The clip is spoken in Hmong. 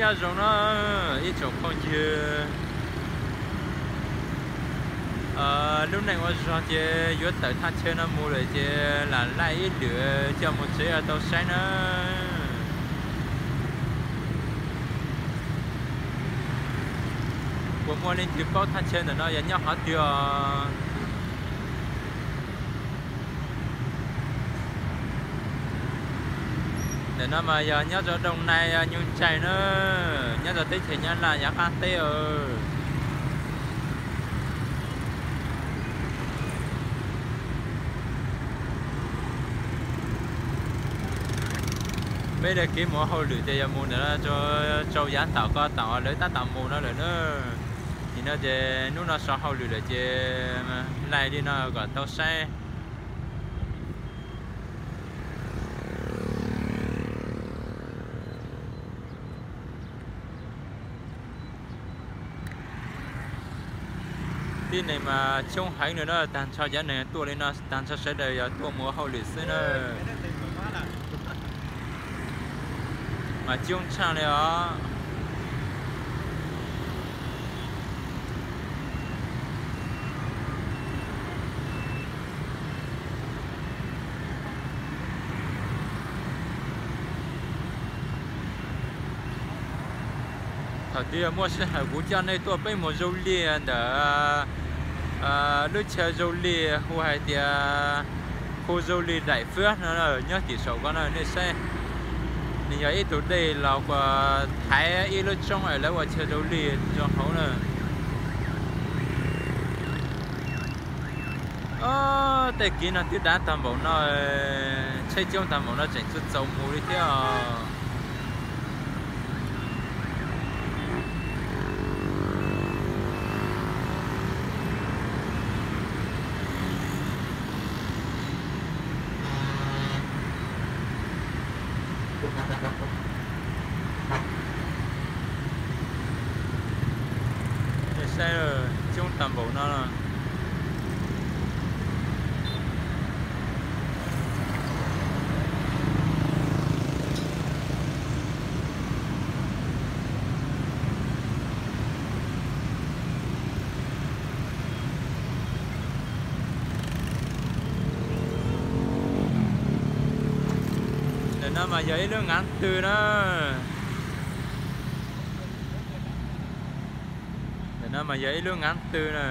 Nyob zoo na ib tsoom phooj ywg, lub neej ua zog ces yuav tawm thaj chaw no mus lawm ces lam laij ib lwm coj mus tsev tau saib na. Puas muaj leej twg paub thaj chaw ntawm no yog nyob qhov twg os? Ntawm no mas yog nyob rau Doo Nai, Nyuj Ntsais na, nyob rau teb chaws Nyab Laj yav qab teb os. Peb daim kev mus hauj lwm ces yog mus ntawm no rau yav tom ko tom uas lawv tab tom mus no lawm na. Nim no ces hnub no so hauj lwm lawm ces laij li no kom tau saib. Tib neeg mas coob heev li na, tag nrho cov neeg tuaj li no tag nrho sawv daws yog tuaj mus ua hauj lwm xwb na. Mas coob tshaj li os. Thaum twg muaj sij hawm kuv coj nej tuaj peb mus Zoo Lis ntawm lub chaw Zoo Lis hu hais tias khu Zoo Lis Daim Fwb no, nyob tim saum ko no nej saib. Nws yog ib tug dej los kuas thaiv ib lub roob es lawv ua chaw Zoo Lis rau hauv na. Tej kev no twb dav tag npaum no, tsheb coob tag npaum no tseem txaus mus li thiab os. Saib, coob tag npaum no. Ntawm no mas yog ib lub ngav tw na. Ntawm no mas yog ib lub ngav tw na.